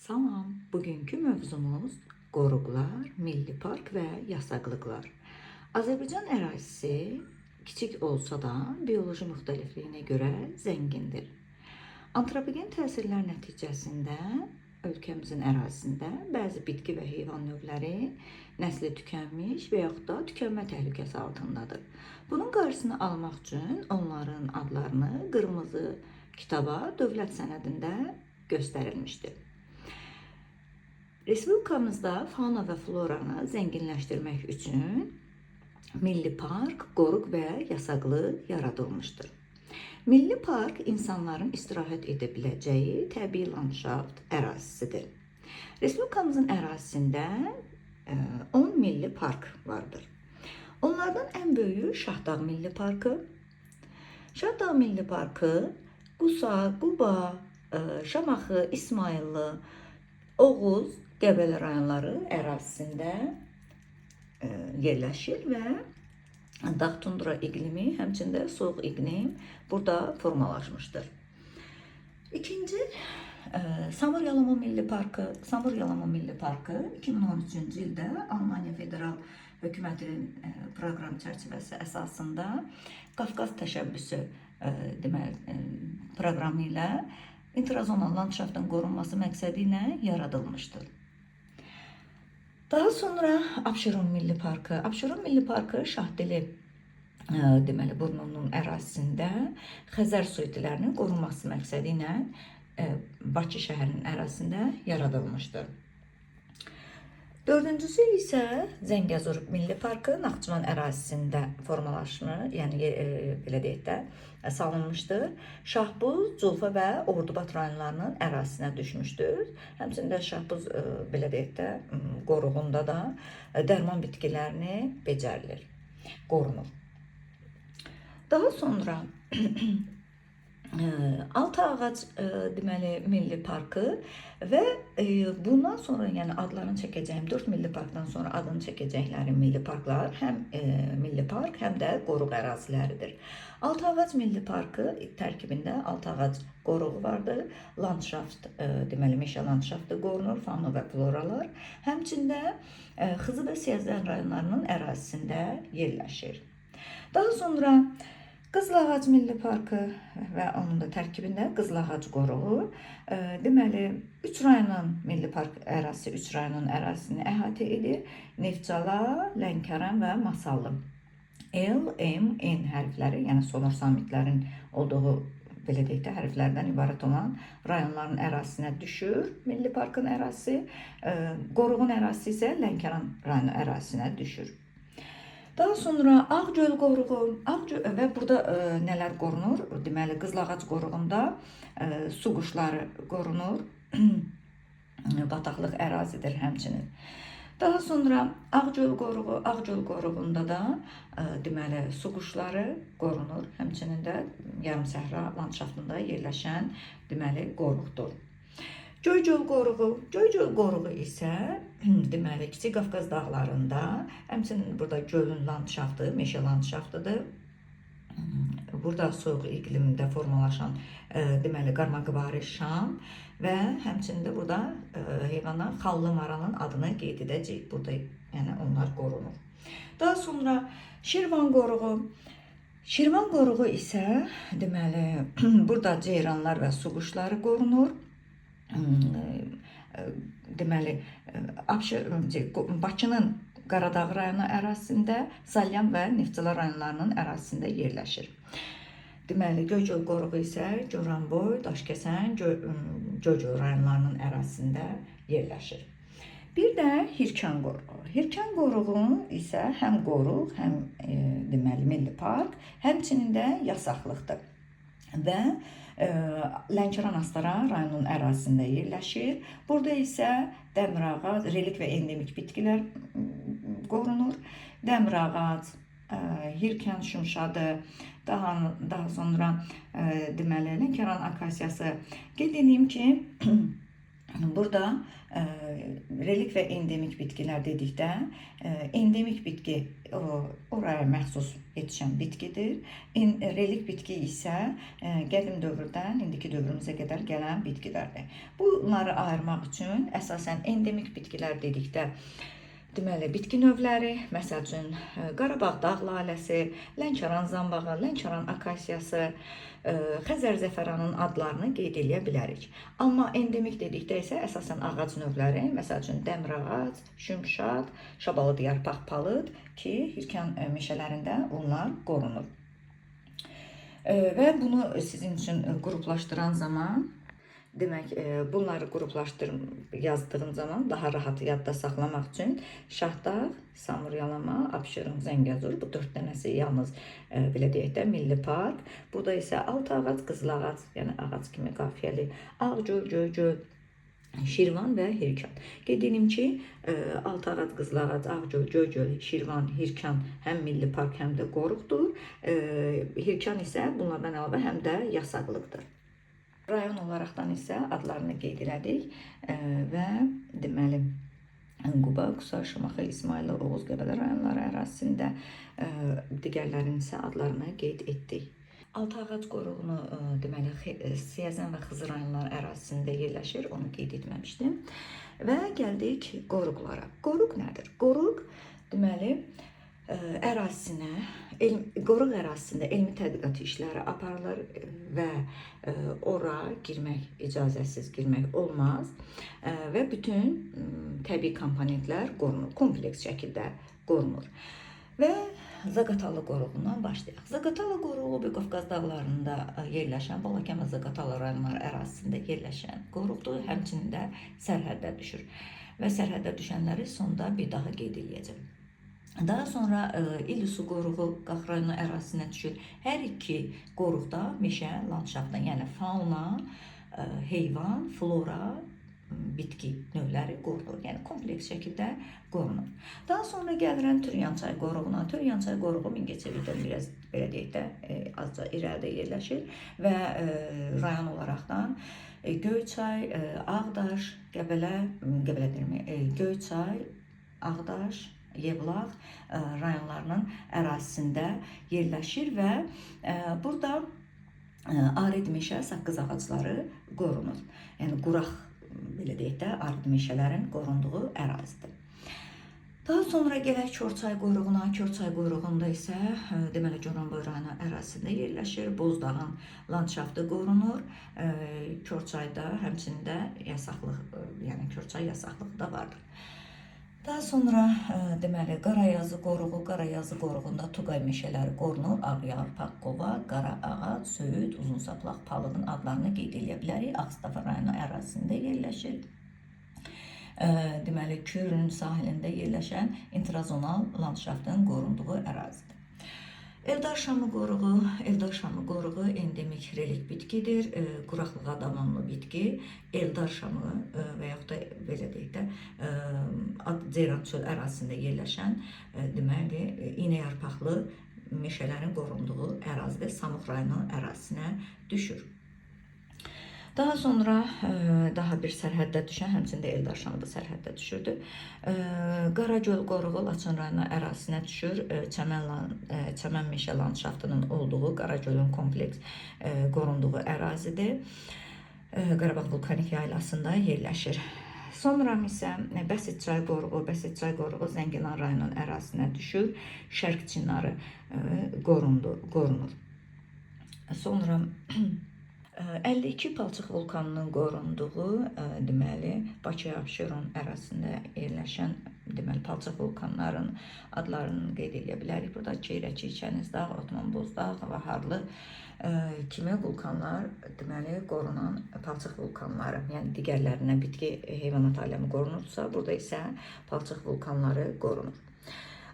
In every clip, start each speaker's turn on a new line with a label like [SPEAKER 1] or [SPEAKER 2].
[SPEAKER 1] Salam. Bugünkü mövzumuz qoruqlar, milli park və yasaqlıqlar. Azərbaycan ərazisi kiçik olsa da bioloji müxtəlifliyinə görə zəngindir. Antropogen təsirlər nəticəsində ölkəmizin ərazisində bəzi bitki və heyvan növləri nəsli tükənmiş və yaxud da tükənmə təhlükəsi altındadır. Bunun qarşısını almaq üçün onların adlarını qırmızı kitaba dövlət sənədində göstərilmişdir. Respublikamızda fauna və floranı zənginləşdirmək üçün milli park, qoruq və yasaqlıq yaradılmışdır. Milli park insanların istirahət edə biləcəyi təbii landşaft ərazisidir. Respublikamızın ərazisində 10 milli park vardır. Onlardan ən böyüyü Şahdağ Milli Parkı. Şahdağ Milli Parkı Qusa, Quba, Şamaxı, İsmayıllı, Oğuz, Qəbələ rayonları ərazisində yerləşir və dağ tundra iqlimi, həmçinin də soyuq iqlim burada formalaşmışdır. İkinci Samur Yalama Milli Parkı. Samur Yalama Milli Parkı 2013-cü ildə Almaniya Federal Hökumətinin proqram çərçivəsi əsasında Qafqaz təşəbbüsü deməli proqramı ilə intrazonal landşaftın qorunması məqsədi ilə yaradılmışdır. Daha sonra Abşeron Milli Parkı. Abşeron Milli Parkı Şahdili deməli burnunun ərazisində Xəzər su itlərinin qorunması məqsədi ilə Bakı şəhərinin ərazisində yaradılmışdır. Dördüncüsü isə Zəngəzur Milli Parkı Naxçıvan ərazisində formalaşmış, yəni belə deyək də, salınmışdır. Şahbuz, Culfa və Ordubat rayonlarının ərazisinə düşmüşdür. Həmçinin də Şahbuz belə deyək də, qoruğunda da dərman bitkilərini becərilir, qorunur. Daha sonra Altı Ağac deməli Milli Parkı və bundan sonra, yəni adlarını çəkəcəyim 4 milli parkdan sonra adını çəkəcəklərim milli parklar həm milli park, həm də qoruq əraziləridir. Altı Ağac Milli Parkı tərkibində Altı Ağac qoruğu vardır. Landşaft, deməli meşə landşaftı qorunur, fauna və floralar. Həmçində Xızı və Siyəzən rayonlarının ərazisində yerləşir. Daha sonra Qızılağac Milli Parkı və onun da tərkibində Qızılağac qoruğu. Deməli, 3 rayonun milli park ərazisi 3 rayonun ərazisini əhatə edir. Neftçala, Lənkəran və Masallı. L, M, N hərfləri, yəni sonor samitlərin olduğu belə deyək də hərflərdən ibarət olan rayonların ərazisinə düşür. Milli parkın ərazisi, qoruğun ərazisi isə Lənkəran rayonu ərazisinə düşür. Daha sonra Ağgöl qoruğu, Ağgöl və burada nələr qorunur? Deməli, Qızılağac qoruğunda su quşları qorunur. Bataqlıq ərazidir həmçinin. Daha sonra Ağgöl qoruğu, Ağgöl qoruğunda da deməli su quşları qorunur. Həmçinin də yarımsəhra landşaftında yerləşən deməli qoruqdur. Göygöl qoruğu, Göygöl qoruğu isə deməli Kiçik Qafqaz dağlarında, həmçinin burada gölün landşaftı, meşə landşaftıdır. Burada soyuq iqlimdə formalaşan deməli qarmaqvari şam və həmçinin də burada heyvanlar xallı maranın adını qeyd edəcəyik. Burada yəni onlar qorunur. Daha sonra Şirvan qoruğu. Şirvan qoruğu isə deməli burada ceyranlar və su quşları qorunur. Deməli Bakının Qaradağ rayonu ərazisində, Salyan və Neftçala rayonlarının ərazisində yerləşir. Deməli Göygöl qoruğu isə Goranboy, Daşkəsən, Göygöl rayonlarının ərazisində yerləşir. Bir də Hirkan qoruğu. Hirkan qoruğu isə həm qoruq, həm deməli milli park, həmçinin də yasaqlıqdır. Və Lənkəran Astara rayonunun ərazisində yerləşir. Burada isə dəmir ağac, relik və endemik bitkilər qorunur. Dəmir ağac, Hirkan şümşadı, daha sonra deməli Lənkəran akasiyası. Qeyd edeyim ki, Burada relik və endemik bitkilər dedikdə, endemik bitki oraya məxsus yetişən bitkidir. Relik bitki isə qədim dövrdən indiki dövrümüzə qədər gələn bitkilərdir. Bunları ayırmaq üçün əsasən endemik bitkilər dedikdə deməli, bitki növləri, məsəl üçün Qarabağ dağ laləsi, Lənkəran zambağı, Lənkəran akasiyası, Xəzər zəfəranın adlarını qeyd eləyə bilərik. Amma endemik dedikdə isə əsasən ağac növləri, məsəl üçün dəmir ağac, şümşad, şabalıd yarpaq palıd ki, Hirkan meşələrində onlar qorunur. Və bunu sizin üçün qruplaşdıran zaman, demək, bunları yazdığım zaman daha rahat yadda saxlamaq üçün Şahdağ, Samuryalama, Abşeron, Zəngəzur bu 4 dənəsi yalnız belə deyək də milli park. Burada isə altı ağac, qızıl ağac, yəni ağac kimi qafiyəli Ağgöl, Göygöl, Şirvan və Hirkan. Qeyd edim ki, altı ağac, qızıl ağac, Ağgöl, Göygöl, Şirvan, Hirkan həm milli park, həm də qoruqdur. Hirkan isə bunlardan əlavə həm də yasaqlıqdır. Rayon olaraqdan isə adlarını qeyd elədik və deməli Quba, Qusa, Şamaxı, İsmayıllı, Oğuz, Qəbələ rayonları ərazisində digərlərinin isə adlarını qeyd etdik. Altı ağac qoruğunu deməli Siyəzən və Xızı rayonları ərazisində yerləşir, onu qeyd etməmişdim. Və gəldik qoruqlara. Qoruq nədir? Qoruq deməli ərazisinə, qoruq ərazisində elmi tədqiqat işləri aparılır və ora girmək, icazəsiz girmək olmaz və bütün təbii komponentlər qorunur, kompleks şəkildə qorunur. Və Zaqatala qoruğundan başlayaq. Zaqatala qoruğu Qafqaz dağlarında yerləşən, Balakən və Zaqatala rayonları ərazisində yerləşən qoruqdur. Həmçinin də sərhəddə düşür. Və sərhəddə düşənləri sonda bir daha qeyd eləyəcəm. Daha sonra İllisu qoruğu Qax rayonu ərazisinə düşür. Hər iki qoruqda meşə landşaftı, yəni fauna, heyvan, flora, bitki növləri qorunur. Yəni kompleks şəkildə qorunur. Daha sonra gəlirəm Türyançay qoruğuna. Türyançay qoruğu Mingəçevirdən biraz belə deyək də azca irəlidə yerləşir və rayon olaraqdan Göyçay, Ağdaş, Qəbələ, Qəbələ deyirəm, Göyçay, Ağdaş, Yevlax rayonlarının ərazisində yerləşir və burada arid meşə, saqqız ağacları qorunur. Yəni quraq belə deyək də arid meşələrin qorunduğu ərazidir. Daha sonra gələk Körçay qoruğuna. Körçay qoruğunda isə deməli Goranboy rayonu ərazisində yerləşir. Bozdağın landşaftı qorunur. Körçayda həmçinin də yasaqlıq, yəni Körçay yasaqlığı da vardır. Daha sonra deməli Qarayazı qoruğu, Qarayazı qoruğunda Tuqay meşələri qorunur. Ağyarpaq qova, qara ağac, söyüd, uzunsaplaq palıdın adlarını qeyd eləyə bilərik. Ağstafa rayonu ərazisində yerləşir. Deməli Kürün sahilində yerləşən intrazonal landşaftın qorunduğu ərazidir. Eldar Şamı qoruğu, Eldar Şamı qoruğu endemik relik bitkidir. Quraqlığa davamlı bitki. Eldar Şamı və yaxud da belə deyək də Ceyran çöl ərazisində yerləşən deməli iynə yarpaqlı meşələrin qorunduğu ərazidə Samux rayonu ərazisinə düşür. Daha sonra daha bir sərhəddə düşən, həmçinin də Eldar Şamı da sərhəddə düşürdü. Qaragöl qoruğu Laçın rayonu ərazisinə düşür. Çəmən meşə landşaftının olduğu Qaragölün kompleks qorunduğu ərazidir. Qarabağ vulkanik yaylasında yerləşir. Sonra isə Bəsit çay qoruğu, Bəsit çay qoruğu Zəngilan rayonunun ərazisinə düşür. Şərq çinarı qorunur. Sonra 52 palçıq vulkanının qorunduğu, deməli, Bakı Abşeron ərazisində yerləşən, deməli, palçıq vulkanların adlarını qeyd edə bilərik. Burada Çeyrəki, Kənizdağ, Otman Bozdağ, Vaharlı kimi vulkanlar, deməli, qorunan palçıq vulkanları, yəni digərlərindən bitki heyvanat aləmi qorunursa, burada isə palçıq vulkanları qorunur.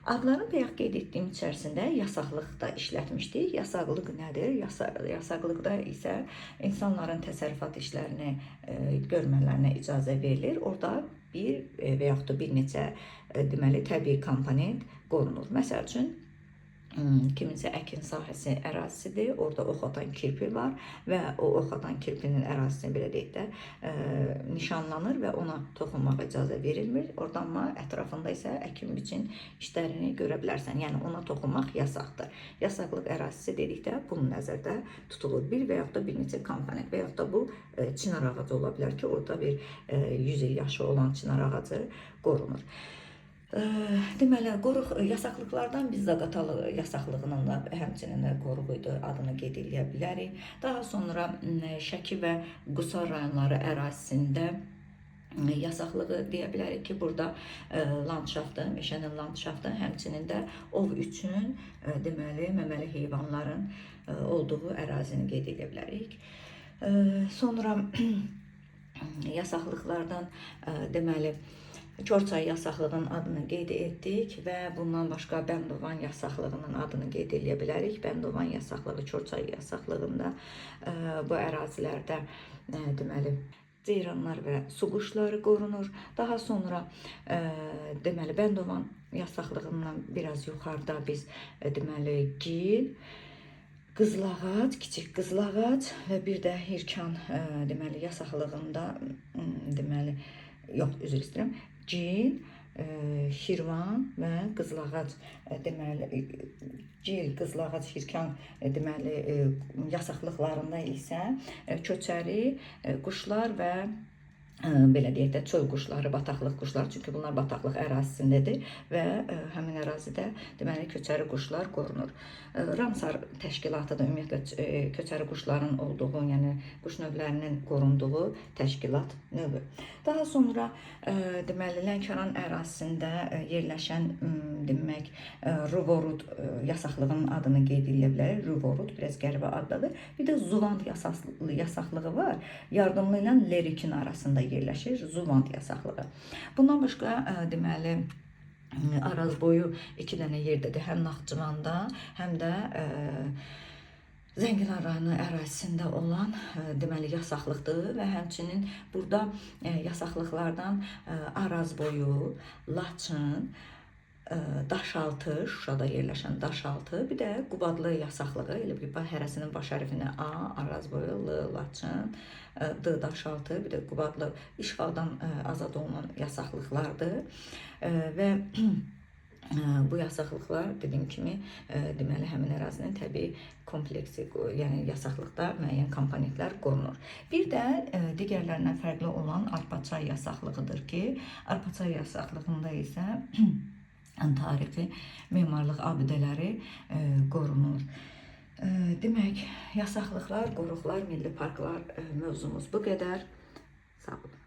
[SPEAKER 1] Adların bayaq qeyd etdiyim içərisində yasaqlıq da işlətmişdik. Yasaqlıq nədir? Yasaqlıqda isə insanların təsərrüfat işlərini görmələrinə icazə verilir. Orada bir və yaxud da bir neçə deməli təbii komponent qorunur. Məsəl üçün Kiminsə əkin sahəsi ərazisidir. Orada ox atan kirpi var və o ox atan kirpinin ərazisini belə deyək də nişanlanır və ona toxunmağa icazə verilmir. Oradan amma ətrafında isə əkin biçin işlərini görə bilərsən. Yəni ona toxunmaq yasaqdır. Yasaqlıq ərazisi dedikdə bunu nəzərdə tutulur. Bir və yaxud da bir neçə komponent və yaxud da bu çınar ağacı ola bilər ki, orada bir 100 il yaşı olan çınar ağacı qorunur. Deməli, qoruq yasaqlıqlardan biz Zaqatalı yasaqlığının da həmçinin qoruq idi, adını qeyd eləyə bilərik. Daha sonra Şəki və Qusar rayonları ərazisində yasaqlığı deyə bilərik ki, burada landşaftı, meşənin landşaftı, həmçinin də ov üçün deməli, məməli heyvanların olduğu ərazini qeyd edə bilərik. Sonra yasaqlıqlardan deməli, Çorçay yasaqlığının adını qeyd etdik və bundan başqa Bəndovan yasaqlığının adını qeyd edə bilərik. Bəndovan yasaqlığı Çorçay yasaqlığında bu ərazilərdə deməli, ceyranlar və su quşları qorunur. Daha sonra deməli, Bəndovan yasaqlığından biraz yuxarıda biz deməli, gil, qızılağac, kiçik qızılağac və bir də Hirkan deməli, yasaqlığında deməli, yox, üzr istəyirəm, gil, Şirvan və qızılağac deməli, gil, qızılağac, Hirkan deməli, yasaqlıqlarında isə köçəri quşlar və belə deyək də çöl quşları, bataqlıq quşları, çünki bunlar bataqlıq ərazisindədir və həmin ərazidə deməli köçəri quşlar qorunur. Ramsar təşkilatı da ümumiyyətlə köçəri quşların olduğu, yəni quş növlərinin qorunduğu təşkilat növü. Daha sonra deməli Lənkəran ərazisində yerləşən demək Ruvorud yasaqlığının adını qeyd edə bilərik. Ruvorud biraz qəribə addadır. Bir də Zuvand yasaqlığı var. Yardımlı ilə Lerikin arasında yerləşir Zuvand yasaqlığı. Bundan başqa deməli Arazboyu 2 dənə yerdədir. Həm Naxçıvanda, həm də Zəngilan rayonu ərazisində olan deməli yasaqlıqdır və həmçinin burada yasaqlıqlardan Arazboyu, Laçın, Daşaltı, Şuşada yerləşən Daşaltı, bir də Qubadlı yasaqlığı, elə bir hərəsinin baş hərfinə A, Arazboyu, L, Laçın, D, Daşaltı, bir də Qubadlı işğaldan azad olunan yasaqlıqlardır. Və bu yasaqlıqlar dediyim kimi deməli həmin ərazinin təbii kompleksi, yəni yasaqlıqda müəyyən komponentlər qorunur. Bir də digərlərindən fərqli olan Arpaçay yasaqlığıdır ki, Arpaçay yasaqlığında isə tarixi memarlıq abidələri qorunur. Demək, yasaqlıqlar, qoruqlar, milli parklar mövzumuz bu qədər. Sağ olun.